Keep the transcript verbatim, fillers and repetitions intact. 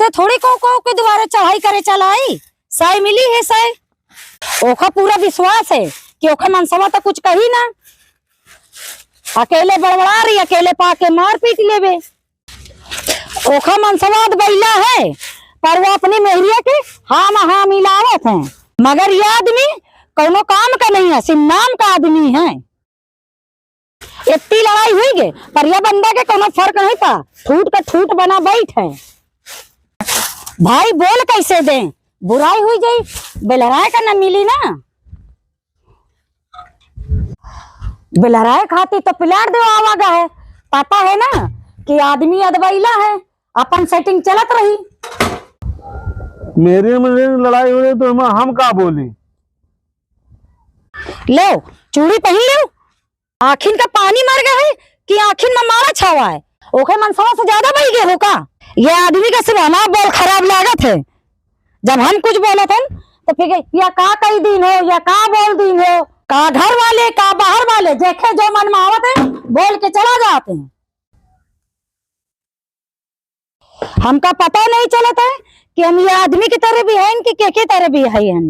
थोड़ी को, को के दुआरे चढ़ाई करे चलाई, सै मिली है सै। ओखा पूरा विश्वास है कि ओखा मनसवा तो कुछ कही ना, अकेले बड़बड़ा रही, अकेले पाके मार पीट लेबे। ओखा मनसवा अदबैला है, पर वो अपनी मेहरिया के हाँ में हाँ मिलावत हैं। मगर ये आदमी कौनो काम का नहीं है, सिर्फ नाम का आदमी है। इतनी लड़ाई हुई गे, पर यह बंदा के कौनो फर्क नहीं पा, ठूट का ठूट बना बैठ है। भाई बोल कैसे दें, बुराई हुई जाई, बेलहराए का न मिली ना। बेलहराए खाती तो पिलार दे आवा गा है, पता है ना कि आदमी अदबैला है, अपन सेटिंग चलत रही। मेरे में लड़ाई हो रही तो हम, हम का बोली? लो, चूड़ी पहन लो। आँखिन का पानी मर गए है कि आँखिन में मारा छावा है? ओखे मनसवा से ज्यादा बही गए हो का? ये आदमी का सिर्फ हमार बोल खराब लागत है। जब हम कुछ बोलत हन तो फिर के, या का कही दीन हो, या का बोल दीन हो, का घर वाले, का बाहर वाले, जेखे जो मन में आवत है, बोल के चला जात है। हमका पता नहीं चलत है कि हम ये आदमी की तरह भी हैं कि के, के तरह भी हैं।